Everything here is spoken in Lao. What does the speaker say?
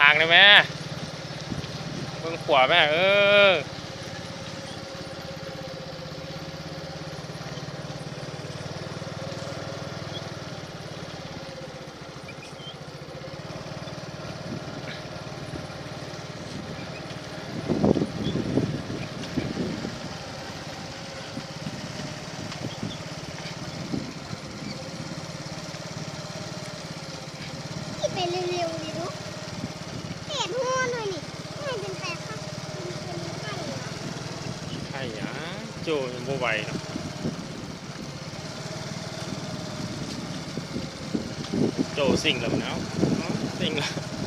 ທາງນີ້ແມ່ ເບິ່ງຂວາແມ່ ເອີ. ຂີ່ໄປເລັວໆນີ້ດູ ແດດຮ້ອນເລີຍນີ້ ແມ່ນເປັນໄປຄັກ ເປັນໄຂ້ຫຍັງ ໂຈ້ຍັງບໍ່ໄຫວເນາະ. ໂຈ້ຊິງແລ້ວເນາະ ຊິງແລ້ວ.